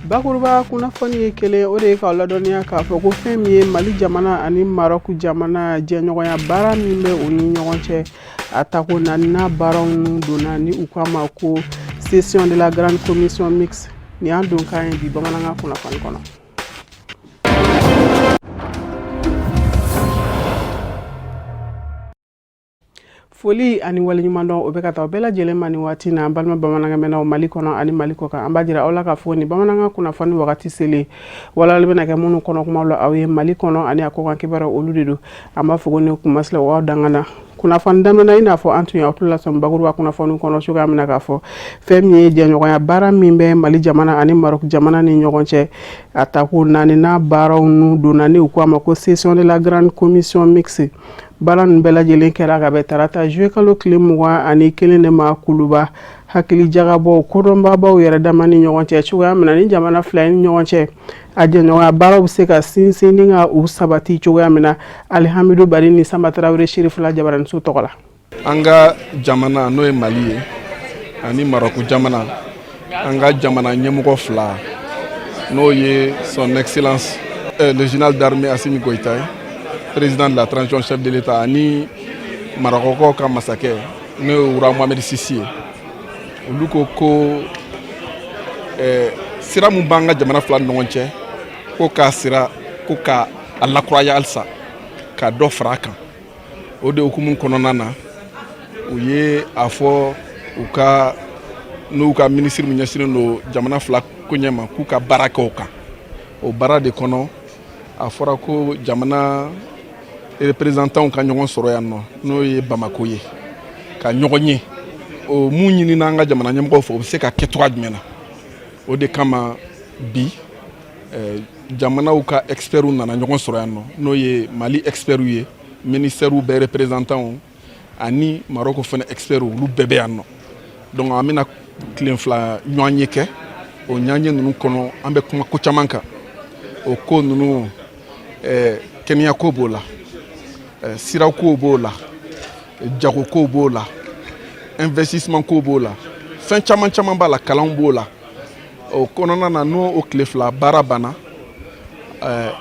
Bakuruba kunnafoni ye kelen, o de ye k'aw ladɔnniya k'a fɔ ko fɛn min ye Mali jamana ani Marɔku jamana jɛɲɔgɔnya baara min bɛ u ni ɲɔgɔn cɛ, a tako naaninan baaraw ninnu donna ni u k'a ma ko session de la grande commission mixte. Nin y'an donkan ye bi bamanankan kunnafoni kɔnɔ. Foli ani waleɲumandɔn, o bɛ ka taa bɛɛ lajɛlen ma nin waati na, an balima bamanankanmɛnnaw Mali kɔnɔ ani Mali kɔkan. An b'a jira aw la k'a fɔ nin bamanankan kunnafoni wagati selen, walawalali bɛna kɛ minnu kɔnɔ kumaw la aw ye Mali kɔnɔ ani a kɔkan kibaruyaw, olu de don. An b'a fɔ ko ni kumasila aw dangana kunnafoni daminɛ, i n'a fɔ an tun y'aw tulo lasɔmi bakuruba kunnafoni kɔnɔ cogoya min na, k'a fɔ fɛn min ye jɛɲɔgɔnya baara min bɛ Mali jamana ani Maroc jamana ni ɲɔgɔn cɛ, a tako naaninan baaraw ninnu donna ni u k'a ma ko session de la grande commission mixte. Baara ninnu bɛɛ lajɛlen kɛra ka bɛn tarata juillet kalo tile 21 de ma Kuluba. Hakili jagabɔw kodɔnbaabaw yɛrɛ dama ni ɲɔgɔn cɛ cogoya min na ni jamana fila ni ɲɔgɔn cɛ, a jɛɲɔgɔnya baaraw bɛ se ka sinsin ni ka u sabati cogoya min na. Alihamidu Bari ni Sanba Tarawele Sirifila jabaraniso tɔgɔ la. An ka jamana, n'o ye Mali ye, ani Marɔku jamana, an ka jamana ɲɛmɔgɔ fila, n'o ye son excellence le général d'armée Assimi Goïta ye, président de la transition, chef de l'État, ani Marɔkɔkaw ka masakɛ, n'o ye roi Mohamed VI ye, olu ko ko sira mun b'an ka jamana fila ni ɲɔgɔn cɛ, ko k'a sira ko k'a lakuraya halisa, ka dɔ fara a kan. O de hukumu kɔnɔna na, u ye a fɔ u ka n'u ka minisiri min ɲɛsinnen don jamana fila koɲɛ ma, k'u ka baara kɛ o kan. O baara de kɔnɔ, a fɔra ko jamana représentants ka ɲɔgɔn sɔrɔ yan nɔ, n'o ye Bamako ye, ka ɲɔgɔn ye. O mun ɲinina an ka jamana ɲɛmɔgɔw fɛ, o bɛ se ka kɛ cogoya jumɛn na? O de kama bi jamanaw ka experts nana ɲɔgɔn sɔrɔ yan nɔ, n'o ye Mali experts ye, ministères bɛɛ représentants, ani Maroc fana experts, olu bɛɛ bɛ yan nɔ. Donc an bɛna tile 2 ɲɔgɔn ye kɛ. O ɲɔgɔn ninnu kɔnɔ, an bɛ kuma ko caman kan. O ko ninnu, kɛnɛyako b'o la, sirako b'o la, jagoko b'o la, investissement ko b'o la, fɛn caman caman b'a la, kalanw b'o la. O kɔnɔna na, n'o o tile 2 baara banna,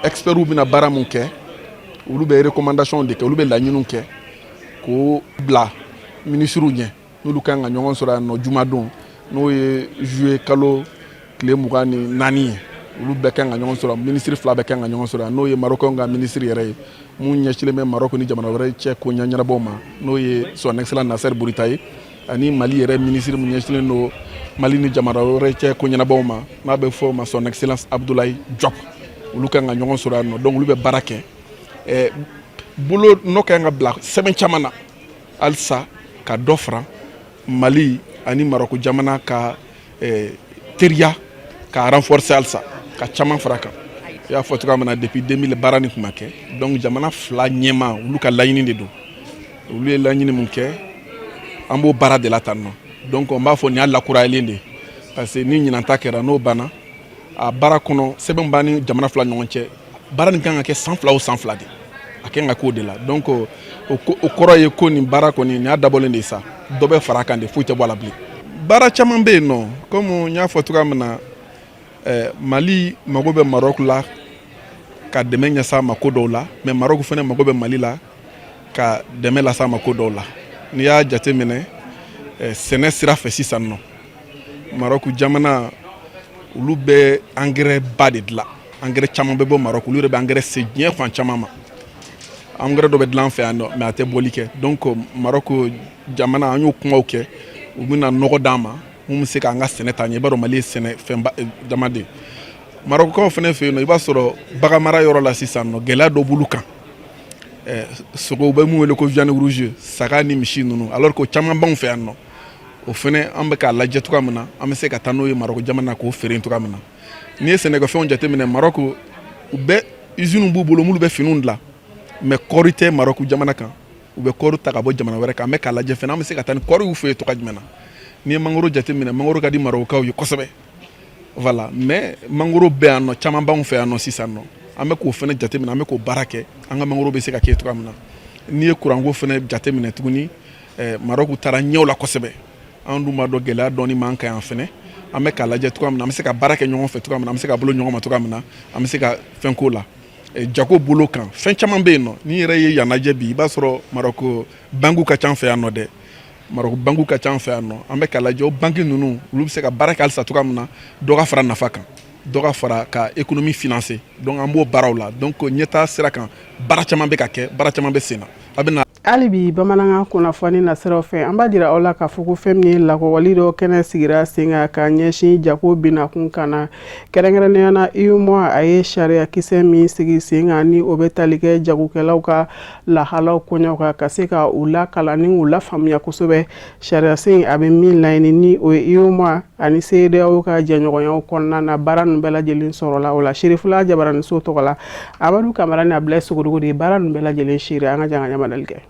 experts bɛna baara mun kɛ, olu bɛ recommandation de kɛ, olu bɛ laɲiniw kɛ k'o bila minisiriw ɲɛ, n'olu kan ka ɲɔgɔn sɔrɔ yan nɔ jumadon, n'o ye juillet kalo tile 24 ye. Olu bɛɛ kan ka ɲɔgɔn sɔrɔ, minisiri fila bɛɛ kan ka ɲɔgɔn sɔrɔ yan, n'o ye Marɔkɛnw ka minisiri yɛrɛ ye mun ɲɛsinnen bɛ Marɔku ni jamana wɛrɛ cɛ ko ɲɛnabɔw ma, n'o ye son excellence Nasser Bourita ye, ani Mali yɛrɛ minisiri mun ɲɛsinnen don Mali ni jamana wɛrɛ cɛ ko ɲɛnabɔw ma, n'a bɛ fɔ o ma son excellence Abdoulaye Diop. Olu kan ka ɲɔgɔn sɔrɔ yan nɔ. Donc olu bɛ baara kɛ, bolo nɔ kan ka bila sɛbɛn caman na halisa, ka dɔ fara Mali ani Marɔku jamana ka teriya ka renforcer halisa, ka caman fara kan. I y'a fɔ cogoya min na, depuis 2000 baara nin tun ma kɛ. Donc jamana fila ɲɛma, olu ka laɲini de don. Olu ye laɲini mun kɛ, an b'o baara de la tan nɔ. Donc n b'a fɔ nin y'a lakurayalen de, parce que ni ɲinan ta kɛra, n'o banna, a baara kɔnɔ sɛbɛn b'an ni jamana fila ɲɔgɔn cɛ. Baara nin kan ka kɛ san 2 o san 2 de, a kan ka k'o de la. Donc o kɔrɔ ye ko nin baara kɔni, nin y'a dabɔlen de ye sa, dɔ bɛ fara a kan de, foyi tɛ bɔ a la bilen. Baara caman bɛ yen nɔ. Komi n y'a fɔ cogoya min na, Mali mago bɛ Maroc la ka dɛmɛ ɲɛsin a ma ko dɔw la, mais Maroc fana mago bɛ Mali la ka dɛmɛ lase a ma ko dɔw la. N'i y'a jateminɛ sɛnɛ sira fɛ sisan nɔ, Maroc jamana, olu bɛ engrais ba de dilan. Engrais caman bɛ bɔ Maroc, olu yɛrɛ bɛ engrais se diɲɛ fan caman ma. Engrais dɔ bɛ dilan an fɛ yan nɔ, mais a tɛ bɔli kɛ. Donc Maroc jamana, an y'o kumaw kɛ, u bɛna nɔgɔ d'an ma mun bɛ se k'an ka sɛnɛ taa ɲɛ. I b'a dɔn Mali ye sɛnɛ fɛnba jama de ye. Marocains fana fɛ yen nɔ, i b'a sɔrɔ baganmara yɔrɔ la sisan nɔ, gɛlɛya dɔ b'olu kan. Sogow bɛ mun wele ko viande rouge, saga ni misi ninnu, alors que o caman b'anw fɛ yan nɔ. O fana, an bɛ k'a lajɛ cogoya min na an bɛ se ka taa n'o ye Maroc jamana k'o feere cogoya min na. N'i ye sɛnɛkɛfɛnw jateminɛ, Maroc, u bɛ usines b'u bolo minnu bɛ finiw dilan, mais kɔɔri tɛ Maroc jamana kan, u bɛ kɔɔri ta ka bɔ jamana wɛrɛ kan. An bɛ k'a lajɛ fana, an bɛ se ka taa ni kɔɔri y'u fɛ yen cogoya jumɛn na. N'i ye mangoro jateminɛ, mangoro ka di Marocains ye kosɛbɛ, voilà, mais mangoro bɛ yan nɔ, caman b'anw fɛ yan nɔ sisan nɔ. An bɛ k'o fana jateminɛ, an bɛ k'o baara kɛ, an ka mangoro bɛ se ka kɛ cogoya min na. N'i ye kuranko fana jateminɛ tuguni, Maroc taara ɲɛw la kosɛbɛ. An dun b'a dɔn gɛlɛya dɔɔni b'an kan yan fɛnɛ. An bɛ k'a lajɛ cogoya min na an bɛ se ka baara kɛ ɲɔgɔn fɛ, cogoya min na an bɛ se ka bolo ɲɔgɔn ma, cogoya min na an bɛ se ka fɛn k'o la jago bolo kan. Fɛn caman bɛ yen nɔ. N'i yɛrɛ ye yan lajɛ bi, i b'a sɔrɔ Marɔku banque ka ca an fɛ yan nɔ dɛ. Marɔku banque ka ca an fɛ yan nɔ. An bɛ k'a lajɛ, o banque ninnu, olu bɛ se ka baara kɛ halisa cogoya min na, dɔ ka fara nafa kan, dɔ ka fara ka économie financer. Donc an b'o baaraw la. Donc ɲɛtaa sira kan, baara caman bɛ ka kɛ, baara caman bɛ sen na. A bɛ na. Hali bi bamanankan kunnafoni nasiraw fɛ, an b'a jira aw la k'a fɔ ko fɛn min ye lakɔwali dɔ kɛnɛ sigira sen kan ka ɲɛsin jago binakun kan na, kɛrɛnkɛrɛnnenya na UEMOA, a ye sariya kisɛ min sigi sen kan, ni o bɛ tali kɛ jagokɛlaw ka lahalaw koɲɛw kan, ka se ka u lakalan ni u lafaamuya kosɛbɛ. Sariyasen a bɛ min laɲini, ni o ye UEMOA ani CEDEAO ka jɛɲɔgɔnyaw kɔnɔna na, baara ninnu bɛɛ lajɛlen sɔrɔla o la. Serifula Jabaraniso tɔgɔ la, Amadu Kamara ni Abulayi Sogodogo de ye baara ninnu bɛɛ lajɛlen seere. An ka jan ka ɲamadali kɛ.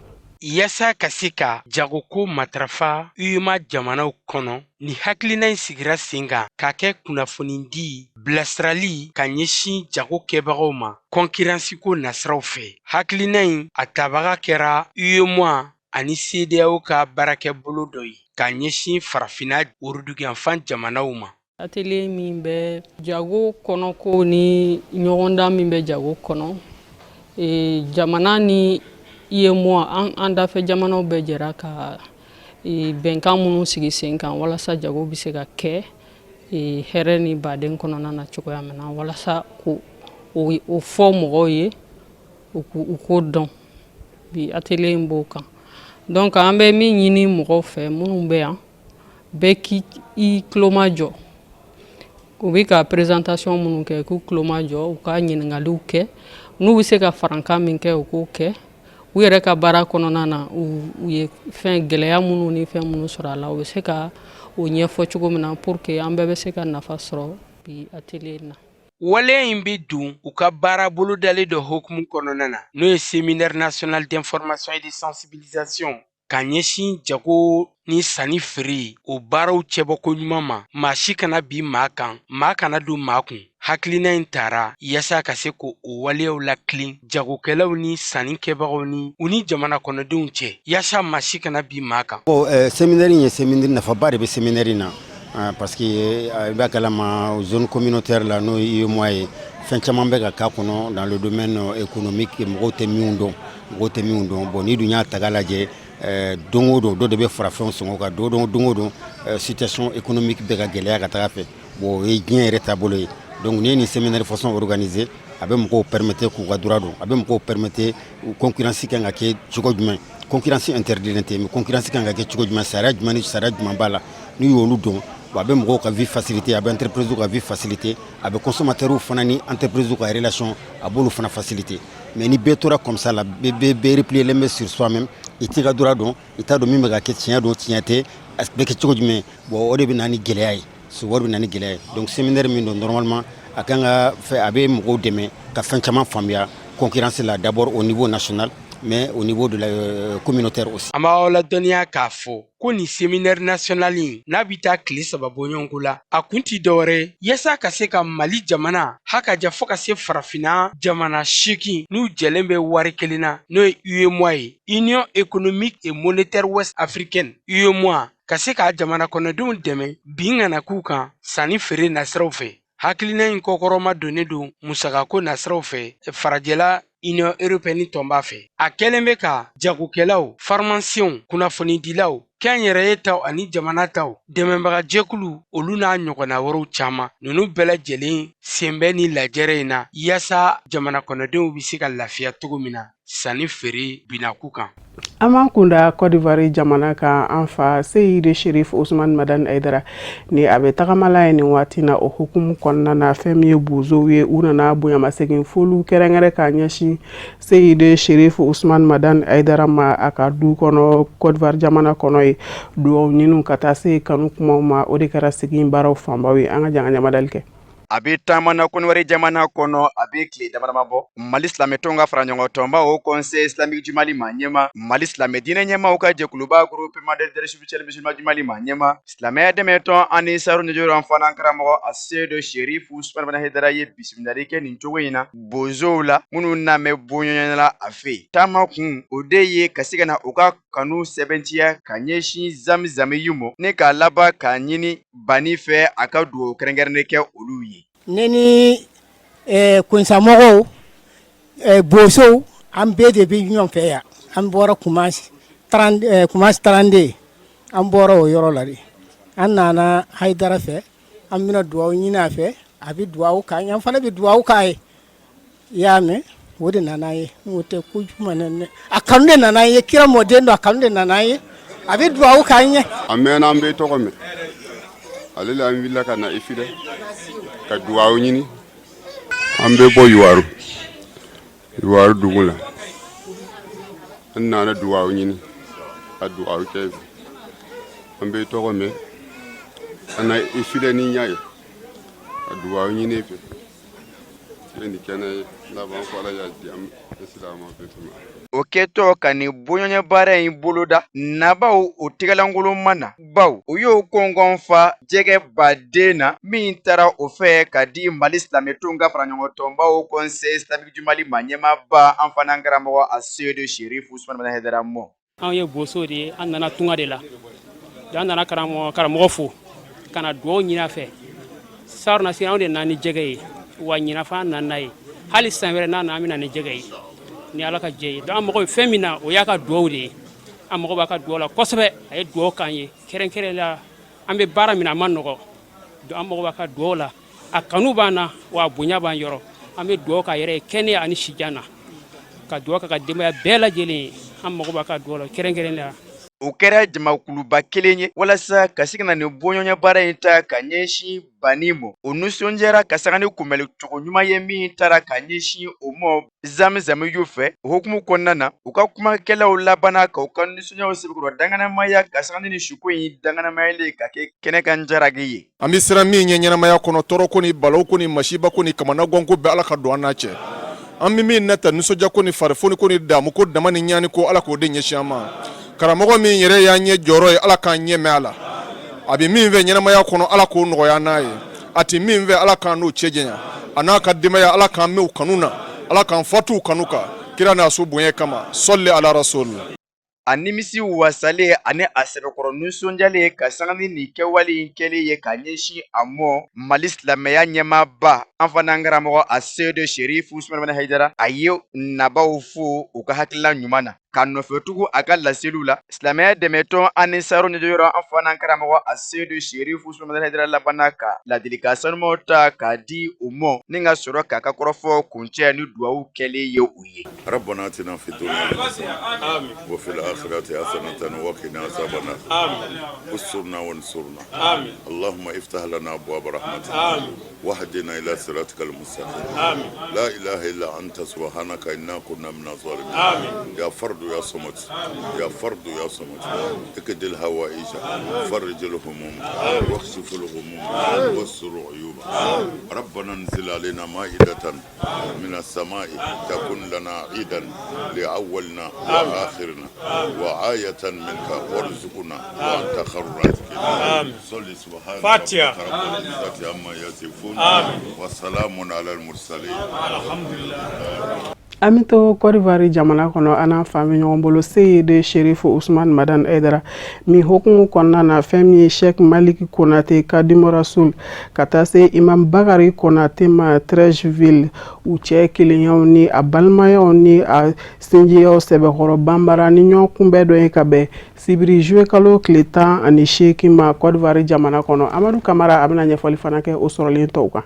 Yaasa ka se ka jagoko matarafa UEMOA jamanaw kɔnɔ, ni hakilina in sigira sen kan k'a kɛ kunnafonidi bilasirali ka ɲɛsin jago kɛbagaw ma kɔnkiransi ko nasiraw fɛ. Hakilina in a tabaga kɛra UEMOA ani CEDEAO ka baarakɛbolo dɔ ye ka ɲɛsin Farafinna woroduguyanfan jamanaw ma. Atelier min bɛ jago kɔnɔko ni ɲɔgɔndan min bɛ jago kɔnɔ, jamana ni UEMOA, an dafɛ jamanaw bɛɛ jɛra ka bɛnkan minnu sigi sen kan walasa jago bɛ se ka kɛ hɛrɛ ni baden kɔnɔna na cogoya min na, walasa ko o fɔ mɔgɔw ye, u k'o dɔn. Bi atelier in b'o kan. Donc an bɛ min ɲini mɔgɔw fɛ minnu bɛ yan, bɛɛ k'i i tuloma jɔ. U bɛ ka présentation minnu kɛ, k'u tuloma jɔ, u ka ɲininkaliw kɛ. N'u bɛ se ka farankan min kɛ, u k'o kɛ. U yɛrɛ ka baara kɔnɔna na, u ye fɛn gɛlɛya minnu ni fɛn minnu sɔrɔ a la, u bɛ se ka o ɲɛfɔ cogo min na, pour que an bɛɛ bɛ se ka nafa sɔrɔ bi atelier in na. Waleya in bɛ don u ka baara bolodalen dɔ hukumu kɔnɔna na, n'o ye séminaire national d'information et de sensibilisation ka ɲɛsin jago ni sanni feere o baaraw cɛbɔko ɲuman ma, maa si kana bi maa kan, maa kana don maa kun. Hakilina in tara yaasa ka se k'o o waleyaw latilen jagokɛlaw ni sanni kɛbagaw ni u ni jamana kɔnɔdenw cɛ, yaasa maa si kana bi maa kan. Bon, séminaire in ye séminaire nafaba de bɛ séminaire in na, parce que i b'a kalama, zone communautaire la, n'o ye UEMOA ye, fɛn caman bɛ ka k'a kɔnɔ dans le domaine économique, mɔgɔw tɛ minnu dɔn, mɔgɔw tɛ minnu dɔn. Bon, n'i dun y'a ta k'a lajɛ, don o don dɔ de bɛ fara fɛnw sɔngɔ kan, don o don situation économique bɛ ka gɛlɛya ka taga fɛ. Bon, o ye diɲɛ yɛrɛ taabolo ye. Donc n'i ye nin séminaire façon organiser, a bɛ mɔgɔw permettre k'u ka droit dɔn, a bɛ mɔgɔw permettre concurrence kan ka kɛ cogo jumɛn. Concurrence interdit tɛ, mais concurrence kan ka kɛ cogo jumɛn, sariya jumɛn ni sariya jumɛn b'a la, n'u y'olu dɔn, a bɛ mɔgɔw ka vie faciliter, a bɛ entreprise ka vie faciliter, a bɛ consommateur fana ni entreprise ka relation, a b'olu fana faciliter. Mais ni bɛɛ tora comme ça la, bɛɛ bɛɛ replier len bɛ sur soi-même, i t'i ka droit dɔn, i t'a dɔn min bɛ ka kɛ, tiɲɛ don, tiɲɛ tɛ, a bɛ kɛ cogo jumɛn, bon, o de bɛ na ni gɛlɛya ye souvent, o de bɛ na ni gɛlɛya ye. Donc séminaire min don, normalement a kan ka fɛ, a bɛ mɔgɔw dɛmɛ ka fɛn caman faamuya concurrence la, d'abord au niveau national, mais au niveau de la communautaire aussi. An b'aw ladɔnniya k'a fɔ ko nin séminaire national in n'a bɛ taa tile 3 bɔɲɔgɔnko la, a kun ti dɔwɛrɛ ye yaasa ka se ka Mali jamana ha ka ja fɔ ka se Farafinna jamana 8 n'u jɛlen bɛ wari kelen na, n'o ye UEMOA ye, Union économique et monétaire ouest africaine, UEMOA, ka se k'a jamana kɔnɔdenw dɛmɛ bin kana k'u kan sanni feere nasiraw fɛ. Hakilina in kɔkɔrɔma donnen don musakako nasiraw fɛ farajɛla Union européenne tɔnba fɛ. A kɛlen bɛ ka jagokɛlaw, farmasiyɛnw, kunnafonidilaw, kɛnyɛrɛye taw ani jamana taw, dɛmɛbagajɛkulu, olu n'a ɲɔgɔnna wɛrɛw caman, ninnu bɛɛ lajɛlen sen bɛ ni lajɛrɛ in na, yaasa jamana kɔnɔdenw bɛ se ka lafiya cogo min na sanni feere binaku kan. An b'an kunda Côte d'Ivoire jamana kan. An fa Seyidi Sherif Usman Madani Aidara, ni a bɛ tagamala ye nin waati na, o hukumu kɔnɔna na, fɛn min ye bozow ye, u nana bonyamasegin foliw kɛrɛnkɛrɛn k'a ɲɛsin Seyidi Sherif Usman Madani Aidara ma a ka du kɔnɔ Côte d'Ivoire jamana kɔnɔ ye. Dugawu ɲiniw ka taa se kanu kumaw ma, o de kɛra sigi in baaraw fanbaw ye. An ka jan ka ɲamadali kɛ. A bɛ taama na Kɔnɔwari jamana kɔnɔ, a bɛ tile damadama bɔ. Mali silamɛtɔnw ka fara ɲɔgɔn tɔnba, Haut Conseil islamique du Mali ma ɲɛma, Mali silamɛ diinɛ ɲɛmaw ka jɛkuluba, Groupement des leaders spirituels musulmans du Mali ma ɲɛma, silamɛya dɛmɛtɔn ani saru nujuru fana karamɔgɔ Aseyidu Serifu Usumani Hayidara ye bisimilali kɛ nin cogo in na bozow la minnu na bɛ bɔɲɔgɔnya la a fɛ yen. Taama kun, o de ye ka se ka na u ka kanu sɛbɛntiya ka ɲɛsin Zamzamiyu mɔ ni k'a laban k'a ɲini Bani fɛ a ka dugawu kɛrɛnkɛrɛnnen kɛ olu ye. Ne ni kunsamɔgɔw bosow an bɛɛ de bɛ ɲɔgɔn fɛ yan. An bɔra Kumasi 32, an bɔra o yɔrɔ la de. An nana Hayidara fɛ, an bɛna dugawu ɲini a fɛ, a bɛ dugawu k'an ye, an fana bɛ dugawu k'a ye. I y'a mɛn, o de nana ye. N'o tɛ ko jumɛn, a kanu de nana ye. Kira mɔden don, a kanu de nana ye. A bɛ dugawu k'an ye. A mɛnna, an bɛ tɔgɔ mɛn ale la. An wulila ka na i filɛ ka dugawu ɲini. An bɛ bɔ Youwarou, Youwarou dugu la. An nana dugawu ɲini ka dugawu kɛ. An bɛ tɔgɔ mɛn, an na i filɛ ni ɲɛ ye ka dugawu ɲini fɛ. Ni kɛnɛ ye laban fɔ Ala y'a di an silamɛ bɛɛ ma. O kɛtɔ ka nin bɔɲɔgɔnya baara in boloda, nabaw o tɛgɛlankolon ma na, baw u y'o kɔngɔn fa jɛgɛ baden na min taara o fɛ ka di Mali silamɛtɔnw ka faraɲɔgɔntɔnba Haut Conseil islamique du Mali ma ɲɛmaaba, an fana karamɔgɔ Aseyidu Serifu Usumani Madani Hayidara mɔ. Anw ye boso de ye, an nana tunga de la. An nana karamɔgɔ fo ka na dugawu ɲini a fɛ. Sarunasi, anw de nana ni jɛgɛ ye wa ɲinafa an nana n'a ye. Hali san wɛrɛ n'a nana, an bɛ na ni jɛgɛ ye ni Ala ka jɛ ye. Donc an mago bɛ fɛn min na, o y'a ka dugawu de ye. An mago b'a ka dugawu la kosɛbɛ. A ye dugawu k'an ye kɛrɛnkɛrɛn la. An bɛ baara min na, a ma nɔgɔ. Donc an mago b'a ka dugawu la. A kanu b'an na wa a bonya b'an yɔrɔ. An bɛ dugawu k'a yɛrɛ ye kɛnɛya ani sijan na, ka dugawu k'a ka denbaya bɛɛ lajɛlen ye. An mago b'a ka dugawu la kɛrɛnkɛrɛn la. O kɛra jamakuluba kelen ye walasa ka se ka na nin bɔɲɔgɔnya baara in ta ka ɲɛsin Bani mɔ. O nisɔndiyara ka sanga ni kunbɛnli cogo ɲuman ye min taara ka ɲɛsin o mɔ Zamzamiyu fɛ. O hukumu kɔnɔna na, u ka kumakɛlaw labanna ka u ka nisɔndiyaw sɛbɛkɔrɔ danganamaya ka sanga ni suko in danganamayalen ka kɛ kɛnɛ kan jaraki ye. An bɛ siran min ɲɛ ɲɛnamaya kɔnɔ, tɔɔrɔko ni balawuko ni masibako ni kamanaganko bɛɛ, Ala ka don an n'a cɛ. An bɛ min nata, nisɔndiyako ni farifoniko ni damuko dama ni ɲani ko, Ala k'o de ɲɛsin an ma. Karamɔgɔ min yɛrɛ y'an ɲɛ jɔyɔrɔ ye, Ala k'an ɲɛ mɛn a la. A bɛ min fɛ ɲɛnamaya kɔnɔ, Ala k'o nɔgɔya n'a ye. A tɛ min fɛ, Ala k'an n'o cɛ janya. A n'a ka denbaya, Ala k'an mɛn u kanu na, Ala k'an fatu u kanu kan, kira n'a so bonya kama. Sɔli ala rasul. A nimisi wasalen ani a sɛbɛkɔrɔ nisɔndiyalen ka sanga ni nin kɛwale in kɛlen ye ka ɲɛsin a mɔ Mali silamɛya ɲɛmaaba, an fana karamɔgɔ Aseyidu Serifu Usumani Madani Hayidara, a ye nabaw fo u ka hakilila ɲuman na. Ka nɔfɛtugu a ka laseliw la, silamɛya dɛmɛtɔn Anisaru ɲɛjɔyɔrɔ, an fana karamɔgɔ Aseyidu Serifu Usumani Madani Hayidara labanna ka ladilikan sanumaw ta k'a di u mɔ ni ka sɔrɔ k'a ka kɔrɔfɔ kuncɛ ni dugawu kɛlen ye u ye. ربنا اتنا في الدنيا حسنة وفي الآخرة حسنة وقنا عذاب النار. استرنا وانصرنا. اللهم افتح لنا أبواب رحمتك واهدنا إلى صراطك المستقيم. لا إله إلا أنت، سبحانك إنا كنا من الظالمين. يا فرد يا صمد، يا فرد يا صمد، اقض الحوائج، فرج الهموم، واكشف الغموم، واستر عيوب. ربنا انزل علينا مائدة من السماء تكن لنا عيدا لأولنا وآخرنا وآية منك، وارزقنا وأنت خير الرازقين. صل سبحان فاتحة. ربك رب العزة عما يصفون وسلام على المرسلين. الحمد لله. An bɛ to Côte d'Ivoire jamana kɔnɔ. An n'a fa bɛ ɲɔgɔn bolo, Seyidi Sherifu Usman Madan Hayidara min hukumu kɔnɔna na, fɛn min ye Sheikh Malik Konate Kadimu Rasul ka taa se Imam Bakari Konate ma Treichville, u cɛ kelenyaw ni a balimayaw ni a sinjiyaw sɛbɛkɔrɔ banbara ni ɲɔgɔn kunbɛn dɔ ye ka bɛn sibiri juillet kalo tile 18 ma Côte d'Ivoire jamana kɔnɔ. Amadu Kamara, a bɛna ɲɛfɔli fana kɛ o sɔrɔlen tɔw kan.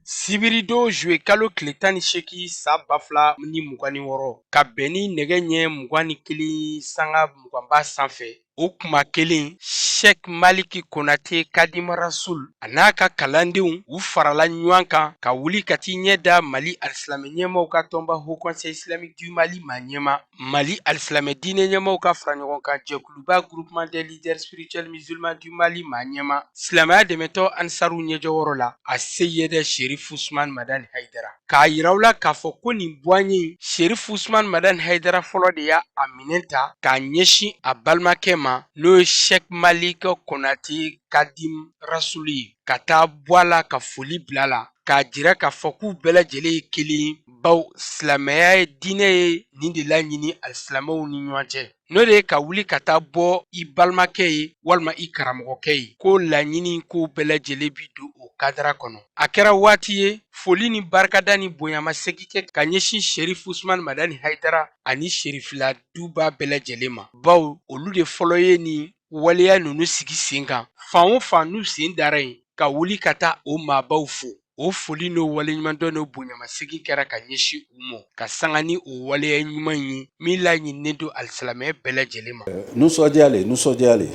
Sibiridon juillet kalo tile 18 san 2026, ka bɛn ni nɛgɛ ɲɛ 21 sanga 20ba sanfɛ, o kuma kelen, Sheikh Maliki Konate Kadima Rasul a n'a ka kalandenw, u farala ɲɔgɔn kan ka wuli ka t'i ɲɛ da Mali alisilamɛ ɲɛmaw ka tɔnba Haut Conseil islamique du Mali ma ɲɛma, Mali alisilamɛ diinɛ ɲɛmaw ka fara ɲɔgɔn kan jɛkuluba Groupement des leaders spirituels musulmans du Mali ma ɲɛma, silamɛya dɛmɛtɔ Ansaru ɲɛjɔyɔrɔ la, a Seyɛdɛ Sherif Usman Madani Hayidara, k'a yira u la k'a fɔ ko nin bɔɲɛ Sherif Usman Madani Hayidara fɔlɔ de y'a a minɛ ta k'a ɲɛsin a balimakɛ ma, n'o ye Sheikh Malik Konate Kadim Rasulu ye. ka taa bɔ a la ka foli bila a la k'a jira k'a fɔ k'u bɛɛ lajɛlen ye kelen ye, bawo silamɛya ye diinɛ ye nin de laɲini alisilamɛw ni ɲɔgɔn cɛ, n'o de ye ka wuli ka taa bɔ i balimakɛ ye walima i karamɔgɔkɛ ye, ko laɲini ko bɛɛ lajɛlen bi don o kadara kɔnɔ. A kɛra waati ye foli ni barikada ni bonyamasegin kɛ ka ɲɛsin Sherif Usman Madani Hayidara ani Sherifila duba bɛɛ lajɛlen ma, bawo olu de fɔlɔ ye nin waleya ninnu sigi sen kan. Fan o fan n'u sen dara yen ka wuli ka taa o maabaw fo, o foli n'o waleɲumandɔn n'o bonyamasegin kɛra ka ɲɛsin u ma ka sanga ni o waleya ɲuman ye min laɲininen don alisilamɛya bɛɛ lajɛlen ma. Nisɔndiya le, nisɔndiya le,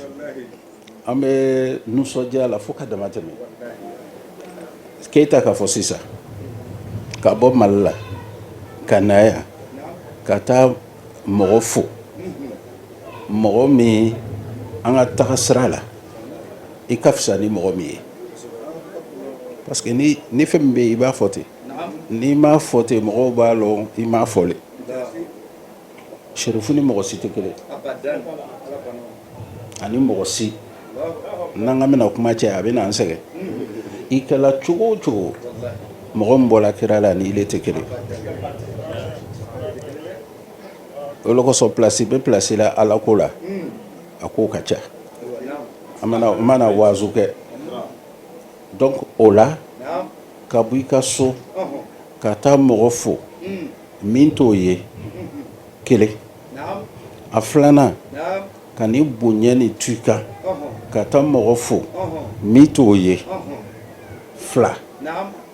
an bɛ nisɔndiya la fo ka dama tɛmɛ. Keyita k'a fɔ sisan ka bɔ Mali la ka na yan ka taa mɔgɔ fo, mɔgɔ min an ka taga sira la i ka fisa ni mɔgɔ min ye, parce que ni ni fɛn min bɛ yen i b'a fɔ ten, n'i m'a fɔ ten mɔgɔw b'a lɔn i m'a fɔ le. Serifu ni mɔgɔ si tɛ kelen, ani mɔgɔ si n'an ka bɛna kuma cɛ a bɛ na an sɛgɛn. I kɛla cogo o cogo, mɔgɔ min bɔra kira la ni ile tɛ kelen. O le kosɔn pilasi bɛ pilasi la Ala ko la, a ko ka ca. An mana waazu kɛ donc o la ka bɔ i ka so ka taa mɔgɔ fo min t'o ye kelen, a filanan ka ni bonya ni to i kan ka taa mɔgɔ fo min t'o ye fila,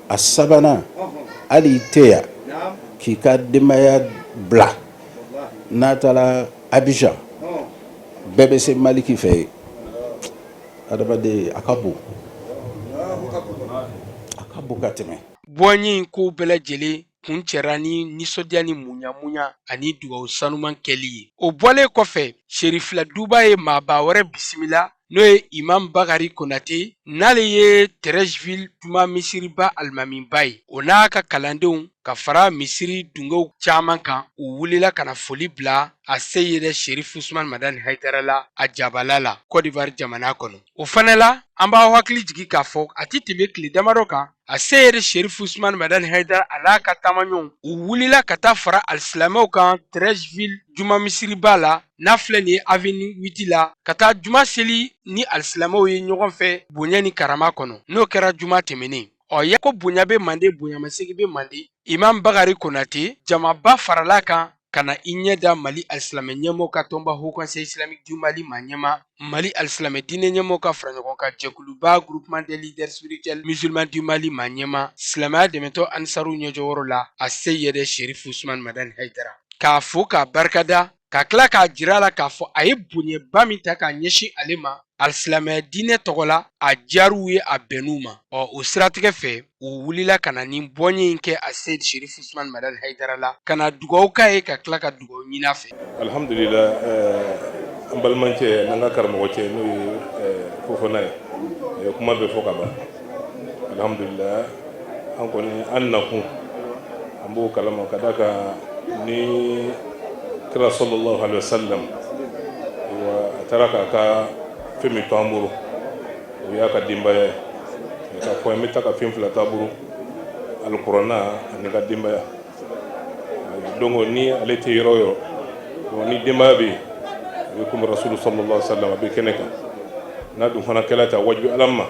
a sabanan hali i tɛ yan k'i ka denbaya bila n'a taara Abijan bɛɛ bɛ se Maliki fɛ yen. Adamaden a ka bon, a ka bon ka tɛmɛ. Bɔnye in kow bɛɛ lajɛlen kuncɛra ni nisɔndiya ni muɲamuɲa ani dugawu sanuman kɛli ye. O bɔlen kɔfɛ, Serifila duba ye maaba wɛrɛ bisimila, n'o ye Imam Bakari Konate, n'ale ye Treichville juma misiriba alimamiba ye. O n'a ka kalandenw ka fara misiri dungew caman kan, u wulila ka na foli bila a seyid Sherif Usman Madani Haidara la a jabala la Côte d'Ivoire jamana kɔnɔ. O fana la, an b'aw hakili jigin k'a fɔ a tɛ tɛmɛ tile damadɔ kan, a seyid Sherif Usman Madani Haidara a n'a ka taamaɲɔgɔnw, u wulila ka taa fara alisilamɛw kan Treichville juma misiriba la, n'a filɛ nin ye avenue 8 la, ka taa juma seli ni alisilamɛw ye ɲɔgɔn fɛ bonya ni karama kɔnɔ. N'o kɛra juma tɛmɛnen. Ɔ ya ko bonya bɛ mande, bonyamasegin bɛ mande. Imam Bakari Konate, jamaba farala kan ka na i ɲɛ da Mali alisilamɛ ɲɛmɔgɔw ka tɔnba Haut Conseil Islamique du Mali maa ɲɛmaa, Mali alisilamɛ diinɛ ɲɛmɔgɔw ka faraɲɔgɔnkan jɛkuluba Groupement des leaders spirituels musulmans du Mali maa ɲɛmaa, silamɛya dɛmɛtɔn Ansaru ɲɛjɔyɔrɔ la, a seyid Sherif Usman Madani Haidara, k'a fo k'a barikada, ka tila k'a jira a la k'a fɔ a ye bonyaba min ta k'a ɲɛsin ale ma alisilamɛya diinɛ tɔgɔ la, a diyar'u ye, a bɛnn'u ma. Ɔ o siratigɛ fɛ, u wulila ka na nin bɔnye in kɛ a seyid Sherif Usman Madani Haidara la, ka na dugawu k'a ye, ka tila ka dugawu ɲini a fɛ. Alhamdulila, an balimacɛ n'an ka karamɔgɔ cɛ, n'o ye Fofana ye, a ye kuma bɛɛ fɔ ka ban. Alhamdulila, an kɔni an nakun an b'o kalama ka da kan ni kira sallallahu alaihi wasallam wa a taara k'a ka fɛn min to an bolo, o y'a ka denbaya ye. K'a fɔ an bɛ taa ka fɛn fila t'a bolo, alikuranna ani ka denbaya. Donc ni ale tɛ yɔrɔ o yɔrɔ, donc ni denbaya bɛ yen, a bɛ komi rasulu sallallahu alaihi wasallam a bɛ kɛnɛ kan. N'a dun fana kɛla ta wajibi ala ma,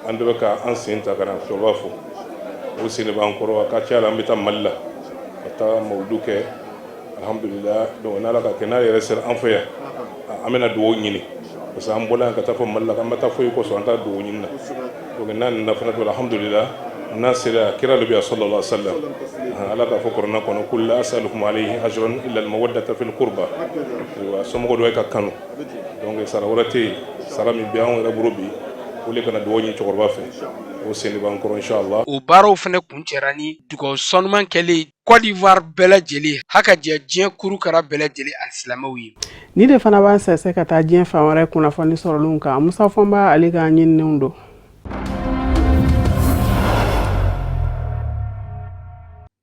an de bɛ ka an sen ta ka na cɛkɔrɔba fo. O sen de b'an kɔrɔ. A ka ca la an bɛ taa Mali la ka taa mawuludu kɛ, alhamdulila. Donc n'Ala ka kɛ n'a yɛrɛ sera an fɛ yan, an bɛna dugawu ɲini, parce que an bɔla yan ka taa fɔ Mali la k'an ma taa foyi kosɔn, an taa dugawu ɲini na. Donc n'a nana fana to, alhamdulila, n'a sera kira de bɛ yan sallallahu alaihi wasallam. Ala k'a fɔ kuranɛ kɔnɔ qul la as'alukum alayhi ajran illa al-mawaddata fil qurba. Ayiwa, somɔgɔ dɔ ye ka kanu, donc sara wɛrɛ tɛ yen, sara min bɛ anw yɛrɛ bolo bi, o le ka na dugawu ɲini cɛkɔrɔba fɛ, o sen de b'an kɔrɔ inshallah. O baaraw fana kuncɛra ni dugawu sanuman kɛlen Côte d'Ivoire bɛɛ lajɛlen ha ka jɛ diɲɛ kurukara bɛɛ lajɛlen alisilamɛw ye. Ni de fana b'an sɛnsɛn ka taa diɲɛ fan wɛrɛ kunnafoni sɔrɔlenw kan. Musa Fɔnba, ale ka ɲininiw don.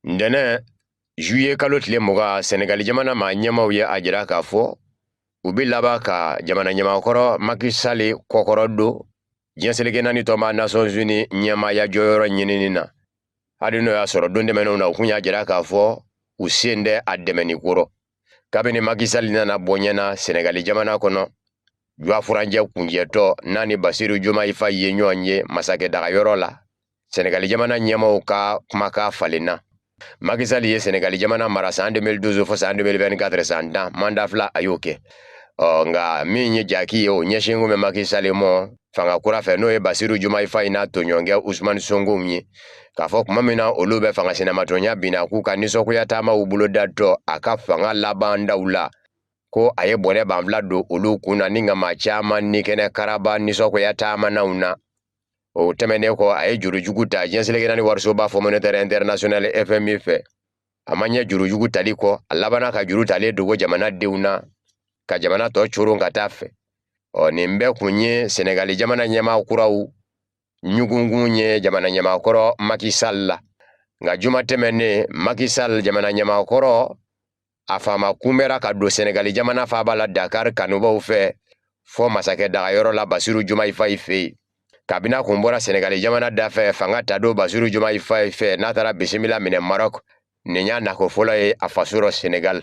Ntɛnɛn juillet kalo tile 20, Senegali jamana maa ɲɛmaaw ye a jira k'a fɔ u bɛ laban ka jamana ɲɛmaakɔrɔ Macky Sall kɔkɔrɔ don. Diɲɛ seleke naani tɔnba Nations Unies ɲɛmaaya jɔyɔrɔ ɲinini na, hali n'o y'a sɔrɔ don tɛmɛnenw na u kun y'a jira k'a fɔ u sen tɛ a dɛmɛni ko rɔ. Kabini Macky Sall nana bɔ ɲɛ na Senegali jamana kɔnɔ, juwa furancɛ kuncɛtɔ n'a ni Basiru Jomayi Fayi ye ɲɔgɔn ye masakɛ dagayɔrɔ la, Senegali jamana ɲɛmaaw ka kumakan falenna. Macky Sall ye Senegali jamana mara san 2012 fo san 2024, san 10, mandat 2 a y'o kɛ. Ɔ nka min ye jaki ye, o ɲɛsin kun bɛ Macky Sall mɔ fanga kura fɛ, n'o ye Basiru Jomayi Fayi n'a tɔɲɔgɔnkɛ Usumani Sonko ye, k'a fɔ tuma min na olu bɛ fanga sinamatɔnya binna, k'u ka nisɔngoya taamaw bolodatɔ a ka fanga laban daw la, ko a ye bɔnɛ banfila don olu kun na ni ka maa caman ni kɛnɛ karaba nisɔngoya taamanaw na. O tɛmɛnen kɔ, a ye jurujugu ta diɲɛ seleke naani warisoba Fonds monétaire international FMI fɛ. A ma ɲɛ jurujugu tali kɔ, a labanna ka juru talen dogo jamana denw na, ka jamana tɔ coron ka taa fɛ. Ɔ nin bɛɛ kun ye Senegali jamana ɲɛmaa kuraw ɲugunkun ye jamana ɲɛmaa kɔrɔ Macky Sall la. Nka juma tɛmɛnen, Macky Sall jamana ɲɛmaa kɔrɔ, a faama kunbɛra ka don Senegali jamana faaba la Dakar kanubaw fɛ fɔ masakɛ dagayɔrɔ la Basiru Jomayi Fayi fɛ yen. Kabini a kun bɔra Senegali jamana dafɛ fanga ta don Basiru Jomayi Fayi fɛ, n'a taara bisimila minɛ Maroc, nin y'a nako fɔlɔ ye a faso rɔ Senegal.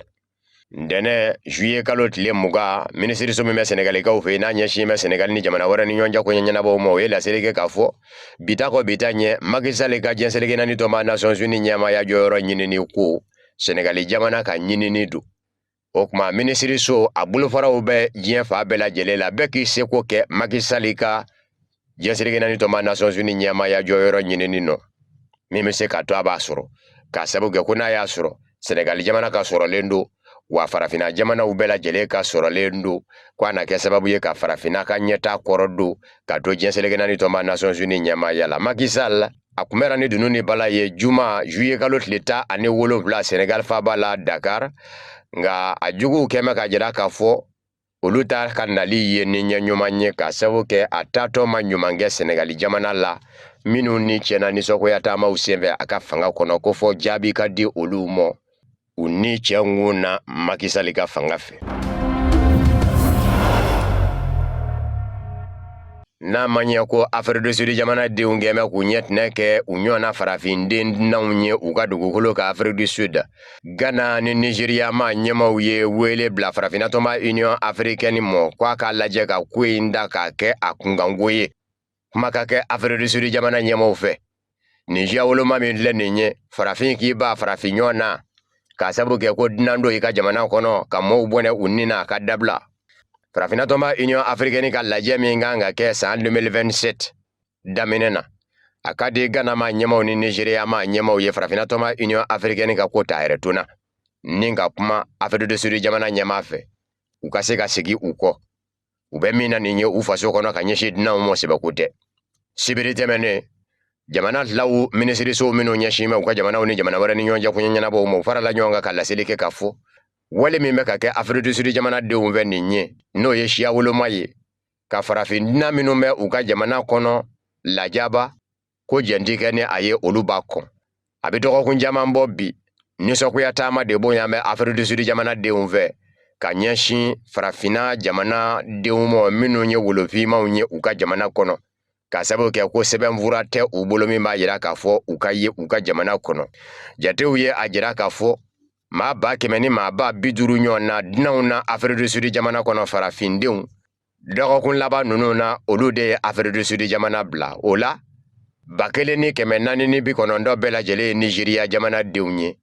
Ntɛnɛn juillet kalo tile 20, minisiriso min bɛ Senegalikaw fɛ yen n'a ɲɛsin bɛ Senegali ni jamana wɛrɛ ni ɲɔgɔn cɛ koɲɛ ɲɛnabɔw ma, o ye laseli kɛ k'a fɔ bi ta kɔ bi ta ɲɛ, Macky Sall ka diɲɛ seleke naani tɔnba Nations Unies ɲɛmaaya jɔyɔrɔ ɲinini ko Senegali jamana ka ɲinini don. O tuma minisiriso a bolofaraw bɛ diɲɛ fan bɛɛ lajɛlen la, bɛɛ k'i seko kɛ Macky Sall ka diɲɛ seleke naani tɔnba Nations Unies ɲɛmaaya jɔyɔrɔ ɲinini nɔ, min bɛ se ka to a b'a sɔrɔ, k'a sababu kɛ ko n'a y'a sɔrɔ, Senegali jamana ka sɔrɔlen don, wa farafinna jamanaw bɛɛ lajɛlen ka sɔrɔlen don, ko a na kɛ sababu ye ka farafinna ka ɲɛtaa kɔrɔ don ka to diɲɛ seleke naani tɔnba Nations Unies ɲɛmaaya la. Macky Sall a kunbɛra ni dunun ni bala ye juma juillet kalo tile 17 Senegal faaba la Dakar. Nka a juguw kɛmɛ k'a jira k'a fɔ olu t'a ka nali ye ni ɲɛ ɲuman ye, k'a sababu kɛ a taatɔ ma ɲuman kɛ Senegali jamana la, minnu ni tiɲɛna nisɔngoya taamaw senfɛ a ka fanga kɔnɔ, ko fɔ jaabi ka di olu mɔ u ni cɛ ŋun na Macky Sall ka fanga fɛ. N'a ma ɲɛ ko Afrique du Sud jamana denw kɛmɛ k'u ɲɛ tɛnɛ kɛ u ɲɔgɔnna farafinden dunanw ye u ka dugukolo kan Afrique du Sud, Ghana ni Nigeria maa ɲɛmaaw ye wele bila farafinna tɔnba Union africaine mɔ, ko a k'a lajɛ ka ko in da k'a kɛ a kunkanko ye, kuma ka kɛ Afrique du Sud jamana ɲɛmaaw fɛ. Nin siya woloma min filɛ nin ye, farafin k'i ba farafin ɲɔgɔn na k'a sababu kɛ ko dunan don i ka jamana kɔnɔ ka mɔɔw bɔnɛ u ni na, ka dabila. Farafinna tɔnba Union africaine ka lajɛ min kan ka kɛ san 2027 daminɛ na, a ka di Ghana maa ɲɛmaaw ni Nigeria maa ɲɛmaaw ye farafinna tɔnba Union africaine ka ko ta yɛrɛ to na ni ka kuma Afrique du Sud jamana ɲɛmaa fɛ, u ka se ka segin u kɔ u bɛ min na nin ye u faso kɔnɔ ka ɲɛsin dunanw ma, sɛbɛko tɛ. Sibiri tɛmɛnen, jamana filaw minisirisow minnu ɲɛsin bɛ u ka jamanaw ni jamana wɛrɛ ni ɲɔgɔn cɛ koɲɛ ɲɛnabɔw ma, u farala ɲɔgɔn kan ka laseli kɛ k'a fɔ wale min bɛ ka kɛ Afrique du Sud jamana denw fɛ nin ye, n'o ye siya woloma ye ka farafin dunan minnu bɛ u ka jamana kɔnɔ lajaba, ko jɛn ti kɛ ni a ye, olu b'a kɔn. A bɛ dɔgɔkun caman bɔ bi, nisɔngoya taama de bonya bɛ Afrique du Sud jamana denw fɛ ka ɲɛsin farafinna jamana denw ma minnu ye wolofinmaw ye u ka jamana kɔnɔ, k'a sababu kɛ ko sɛbɛnfura tɛ u bolo min b'a jira k'a fɔ u ka ye u ka jamana kɔnɔ. Jatew ye a jira k'a fɔ maa 100 ni maa 50 ɲɔgɔn na dunanw na Afrique du Sud jamana kɔnɔ, farafindenw, dɔgɔkun laban ninnu na, olu de ye Afrique du Sud jamana bila. O la, 1490 bɛɛ lajɛlen ye Nizeriya jamana denw ye,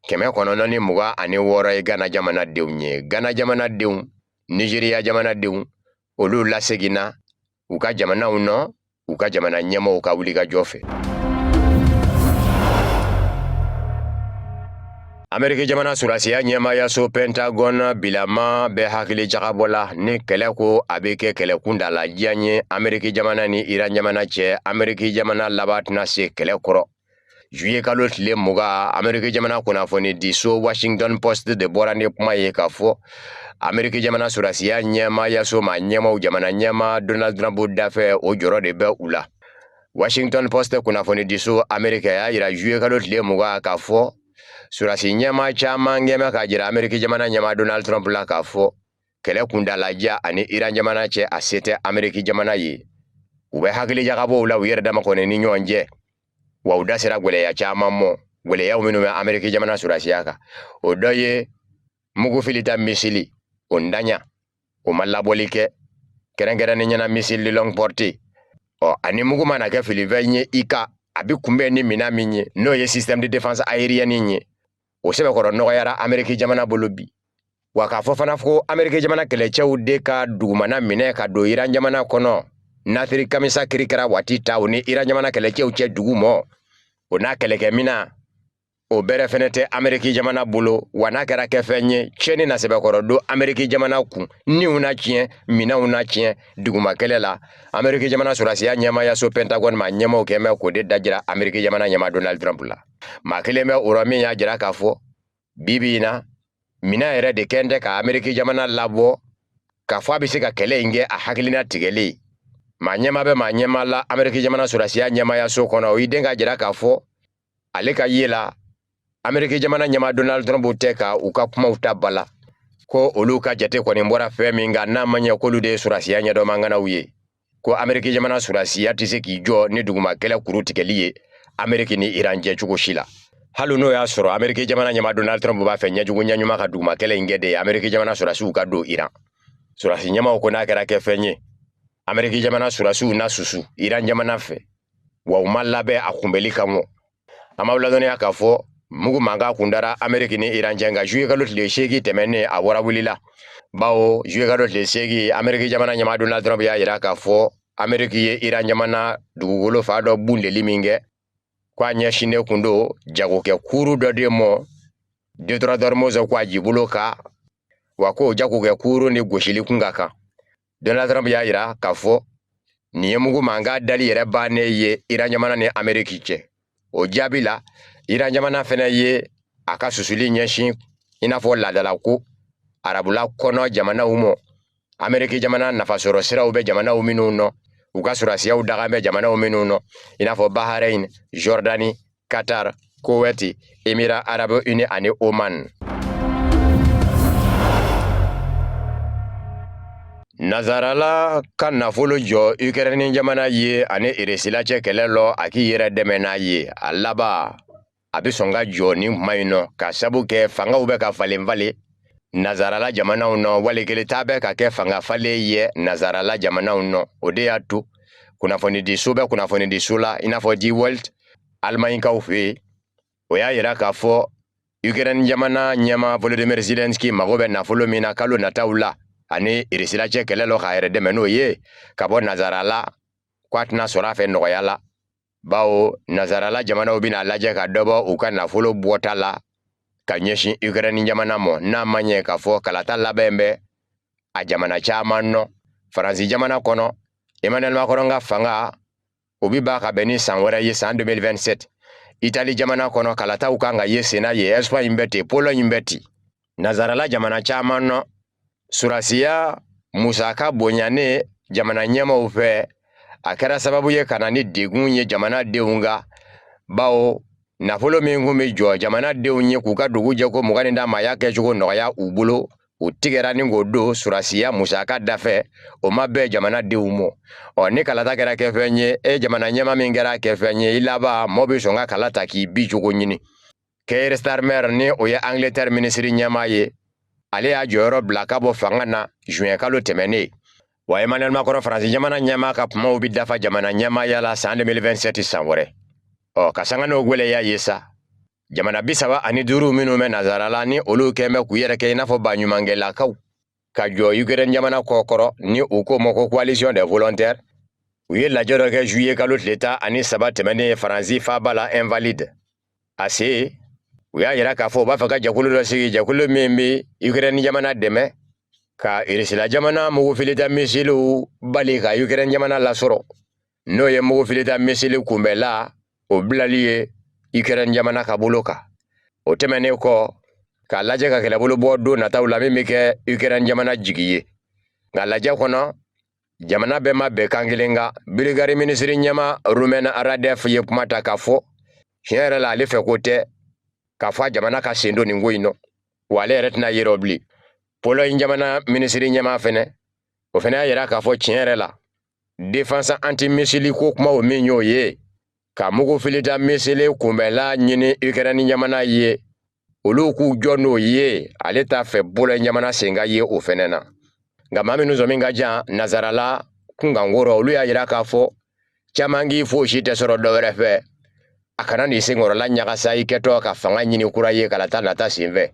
926 ye Gana jamana denw ye. Gana jamana denw, Nizeriya jamana denw, olu laseginna u ka jamanaw nɔ u ka jamana ɲɛmaaw ka wulikajɔ fɛ. Ameriki jamana sɔrɔdasiya ɲɛmaayaso Pentagon bilama bɛ hakili jagabɔ la ni kɛlɛ ko a bɛ kɛ kɛlɛ kuntaalajan ye Ameriki jamana ni Iran jamana cɛ. Ameriki jamana laban tɛna se kɛlɛ kɔrɔ. Juillet kalo tile 20, Ameriki jamana kunnafoni diso Washington Post de bɔra ni kuma ye k'a fɔ Ameriki jamana sɔrɔdasiya ɲɛmaayaso maa ɲɛmaaw, jamana ɲɛmaa Donald Trump dafɛ, o jɔrɔ de bɛ u la. Washington Post kunnafoni diso Ameriki y'a jira juillet kalo tile 20 k'a fɔ sɔrɔdasi ɲɛmaa caman kɛmɛ k'a jira Ameriki jamana ɲɛmaa Donald Trump la k'a fɔ kɛlɛ kuntaalajan ani Iran jamana cɛ, a se tɛ Ameriki jamana ye. U bɛ hakili jagabɔw la u yɛrɛ dama kɔni ni ɲɔgɔn cɛ, wa u da sera gwɛlɛya caman mɔ, gwɛlɛyaw minnu bɛ Ameriki jamana sɔrɔdasiya kan. O dɔ ye mugu filita misili, o ntanya, o ma labɔli kɛ, kɛrɛnkɛrɛnnenya na missile de longue portée. Ɔ ani mugu mana kɛ filifɛn ye i kan, a bɛ kunbɛn ni minɛn min ye, n'o ye système de défense aérienne ye, o sɛbɛkɔrɔ nɔgɔyara Ameriki jamana bolo bi. Wa k'a fɔ fana ko Ameriki jamana kɛlɛcɛw de ka dugumana minɛ ka don Iran jamana kɔnɔ, Nasiri Kamisa kirikara waati ta o ni Iran jamana kɛlɛcɛw cɛ dugu mɔ, o n'a kɛlɛkɛminan, o bɛrɛ fɛnɛ tɛ Ameriki jamana bolo. Wa n'a kɛra kɛfɛn ye, tiɲɛni na sɛbɛkɔrɔ don Ameriki jamana kun, niw na tiɲɛ, minɛnw na tiɲɛ duguma kɛlɛ la. Ameriki jamana sɔrɔdasiya ɲɛmaayaso Pentagone maa ɲɛmaaw kɛn bɛ k'o de dajira Ameriki jamana ɲɛmaa Donald Trump la. Maa kelen bɛ o rɔ min y'a jira k'a fɔ bi bi in na, minɛn yɛrɛ de kɛn tɛ ka Ameriki jamana labɔ k'a fɔ a bɛ se ka kɛlɛ in kɛ a hakilina tigɛlen. Maa ɲɛmaa bɛ maa ɲɛmaa la Ameriki jamana sɔrɔdasiya ɲɛmaayaso kɔnɔ, o y'i den k'a jira k'a fɔ ale ka ye la, Ameriki jamana ɲɛmaa Donald Trump tɛ ka u ka kumaw ta ba la, ko olu ka jate kɔni bɔra fɛn min kan, n'a ma ɲɛ k'olu de ye sɔrɔdasiya ɲɛdɔnmanganaw ye, ko Ameriki jamana sɔrɔdasiya tɛ se k'i jɔ ni duguma kɛlɛ kuru tigɛli ye Ameriki ni Iran cɛ cogo si la. Hali n'o y'a sɔrɔ Ameriki jamana ɲɛmaa Donald Trump b'a fɛ ɲɛjugu ɲɛɲuman ka duguma kɛlɛ in kɛ de ye, Ameriki jamana sɔrɔdasiw ka don Iran. Sɔrɔdasi ɲɛmaaw ko n'a kɛra kɛfɛn ye, Ameriki jamana sɔrɔdasiw na susu Iran jamana fɛ, wa u ma labɛn a kunbɛli kama. An b'aw ladɔnniya k'a fɔ mugu mankan kun dara Ameriki ni Iran cɛ, nka juillet kalo tile 8 tɛmɛnen a wara wulila, bawo juillet kalo tile 8, Ameriki jamana ɲɛmaa Donald Trump y'a jira k'a fɔ Ameriki ye Iran jamana dugukolo fan dɔ bundeli min kɛ, ko a ɲɛsinnen kun don jagokɛ kuru dɔ de mɔ détroit d'Ormuz ko a jibolo kan, wa k'o jagokɛ kuru ni gosili kun ka kan. Donald Trump y'a jira k'a fɔ nin ye mugu mankan dali yɛrɛ bannen ye Iran jamana ni Ameriki cɛ. O jaabi la, Iran jamana fɛnɛ ye a ka susuli ɲɛsin i n'a fɔ laadalako arabula kɔnɔ jamanaw mɔ, Ameriki jamana nafasɔrɔ siraw bɛ jamanaw minnu nɔ, u ka sɔrɔdasiyaw daga bɛ jamanaw minnu nɔ, i n'a fɔ Bahrain, Jordanie, Qatar, Kuwait, Émirats Arabes Unis ani Oman. Nazarala ka nafolo jɔ Ukraine jamana ye ani Irisila cɛ kɛlɛ lɔ, a k'i yɛrɛ dɛmɛ n'a ye. A laban a bɛ sɔn ka jɔ nin kuma in nɔ, ka sabu kɛ fangaw bɛ ka falen falen nazarala jamanaw nɔ, wali kelen ta bɛ ka kɛ fanga falen ye nazarala jamanaw nɔ. O de y'a to kunnafonidiso bɛ kunnafonidiso la, i n'a fɔ Die Welt Alimaɲikaw fɛ yen, o y'a yira k'a fɔ Ukraine jamana ɲɛmaa Volodymyr Zelensky mago bɛ nafolo min na kalo nataw la ani Irisila cɛ kɛlɛ lɔ k'a yɛrɛ dɛmɛ n'o ye ka bɔ nazarala, ko a tɛna sɔrɔ a fɛ nɔgɔya la, bawo nazarala jamanaw bɛna lajɛ ka dɔ bɔ u ka nafolo bɔta la ka ɲɛsin Ukraine jamana mɔ, n'a ma ɲɛ k'a fɔ kalata labɛn bɛ a jamana caman nɔ. Faransi jamana kɔnɔ, Emmanuel Macron ka fanga o bi ban ka bɛn ni san wɛrɛ ye, san 2027. Itali jamana kɔnɔ, kalataw kan ka ye senna ye, Espagne bɛ ten, Pologne bɛ ten. Nazarala jamana caman nɔ, surasiya musaka bonyanen jamana ɲɛmaaw fɛ, a kɛra sababu ye ka na ni degun ye jamanadenw kan, bawo nafolo min kun bɛ jɔ jamanadenw ye k'u ka dugu jɛ ko 20 ni maaya kɛcogo nɔgɔya u bolo, u tigɛra ni k'o don surasiya musaka dafɛ, o ma bɛn jamanadenw mɔ. Ɔ ni kalata kɛra kɛfɛn ye, e jamana ɲɛmaa min kɛra kɛfɛn ye, i laban mɔɔ bɛ sɔn ka kala ta k'i bi cogo ɲini. Keir Starmer, ni o ye Angleterre minisiri ɲɛmaa ye, ale y'a jɔyɔrɔ bila ka bɔ fanga na juin kalo tɛmɛnen. Wa Emmanuel Macron, Faransi jamana ɲɛmaa ka kumaw bi dafa jamana ɲɛmaaya la san 2027, san wɛrɛ. Ɔ ka sanga n'o gwɛlɛya ye sa, jamana 35 minnu bɛ nazara la, ni olu kɛn bɛ k'u yɛrɛ kɛ i n'a fɔ baɲumankɛlakaw ka jɔ Ukraine jamana kɔkɔrɔ, ni u k'o ma ko coalition des volontaires, u ye lajɛ dɔ kɛ juillet kalo tile 13 tɛmɛnen ye Faransi faaba la Invalides. A se u y'a yira k'a fɔ u b'a fɛ ka jɛkulu dɔ sigi, jɛkulu min bɛ Ukraine jamana dɛmɛ ka Irisila jamana mugufilita misiliw bali ka Ukraine jamana lasɔrɔ, n'o ye mugufilita misili kunbɛla o bilali ye Ukraine jamana ka bolo kan. O tɛmɛnen kɔ, k'a lajɛ ka kɛlɛbolo bɔ don nataw la min bɛ kɛ Ukraine jamana jigi ye. Nka lajɛ kɔnɔ, jamana bɛɛ ma bɛn kan kelen kan. Bulgarie minisiri ɲɛmaa Rumen Radev ye kuma ta k'a fɔ tiɲɛ yɛrɛ la, ale fɛ ko tɛ k'a fɔ a jamana ka sen don nin ko in nɔ, wa ale yɛrɛ tɛna yɛrɛ bilen. Pologne jamana minisiri ɲɛmaa fɛnɛ, o fɛnɛ y'a yira k'a fɔ tiɲɛ yɛrɛ la, Défense antimissile ko kuma o min y'o ye ka mugu filita missile kunbɛla ɲini Ukraine jamana ye, olu k'u jɔ n'o ye, ale t'a fɛ Pologne jamana sen ka ye o fɛnɛ na. Nka maa minnu sɔmi ka jan nazarala kunkanko rɔ, olu y'a yira k'a fɔ caman k'i fosi tɛ sɔrɔ dɔ wɛrɛ fɛ, a kana n'i senkɔrɔla ɲagasa i kɛtɔ ka fanga ɲini kura ye kalata nata senfɛ.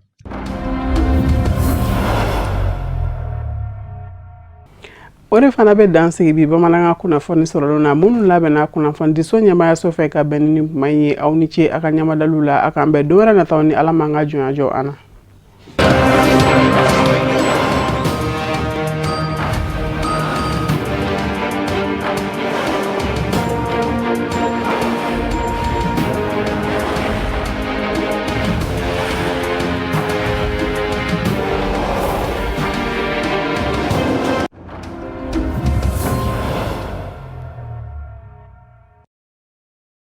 O de fana bɛ dan sigi bi bamanankan kunnafoni sɔrɔlenw na minnu labɛnna kunnafonidiso ɲɛmaayaso fɛ ka bɛn ni nin kuma in ye. Aw ni ce a ka ɲamadaliw la. A k'an bɛn don wɛrɛ nataw ni Ala m'an ka jɔnya jɔ an na.